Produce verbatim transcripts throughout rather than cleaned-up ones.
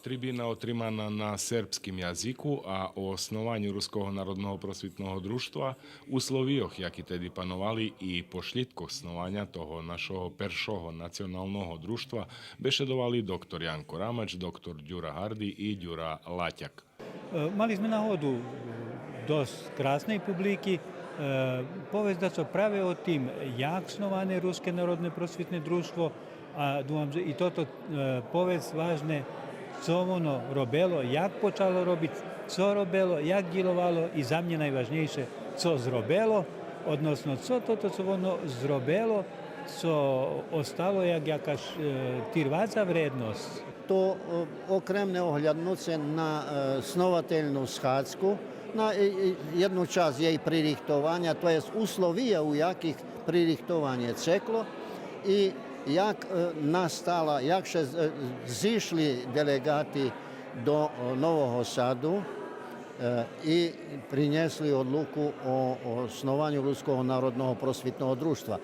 Трибина отримана на сербским язику, а о основаню Руского народного просвитного дружтва, условийох яки теди пановали и пошлїдкох снованя того нашого першого националного дружтва бешедовали доктор Янко Рамач, доктор Дюра Гарди и Дюра Латяк. Е, мали зме нагоду, е, досц красней публики, е, повесц дацо праве о тим як сноване Руске народне просвитне дружтво, а думам же и тото, е, повесц важне, цо воно робело, як почало робиц, цо робело, як дїловало и за мнє найважнєйше, цо зробело, односно цо тото цо воно зробело, цо остало як якаш, е, тирваца вредносц. То, е, окремне огляднуце на, е, сновательну схадзку, на, е, е, єдну часц єй пририхтованя, то єст условия у яких пририхтованє цекло и як, е, настала, як ше з-, е, зишли делеґати до, е, Нового Саду, е, и принєсли одлуку о, о снованю Руского народного просвитного дружтва.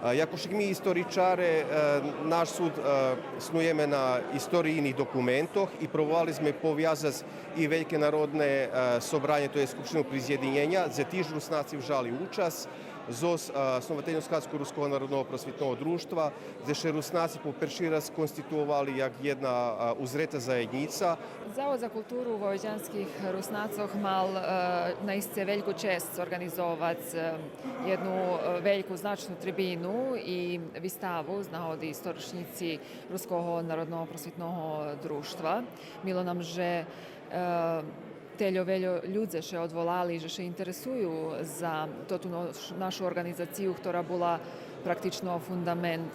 Е, як ушик ми историчаре, е, наш суд, е, снуєме на историйних документох и пробовали зме повязац и Вельке народне, е, собранє, то єст Скупштину призєдинєня, дзе тиж Руснаци вжали учасц зоз, е, сновательну схадзку Руского народного просвитного дружтва, дзе ше Руснаци по перши раз конституовали як єдна, е, узрета заєднїца. Завод за културу войводянских Руснацох мал, е, наисце вельку чесц орґанизовац, е, єдну, е, вельку значну трибину и виставу з нагоди сторочнїци Руского народного просвитного дружтва. Мило нам же, е, тельо вельо людзе ше одволали же ше интересую за тоту нош-, нашу орґанизацию, котра була практично фундамент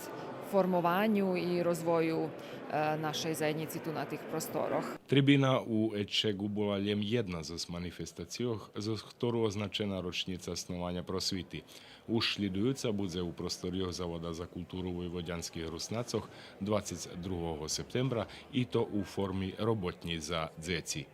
формованю и розвою, е, нашей заєднїци ту на тих просторох. Трибина у Ечеґу була лєм єдна зоз манифестацийох зоз котру означена рочнїца снованя просвити. Уж шлїдуюца будзе у просторийох Завода за културу войводянских Руснацох двацец другого септембра, и то у форми роботнї за дзеци.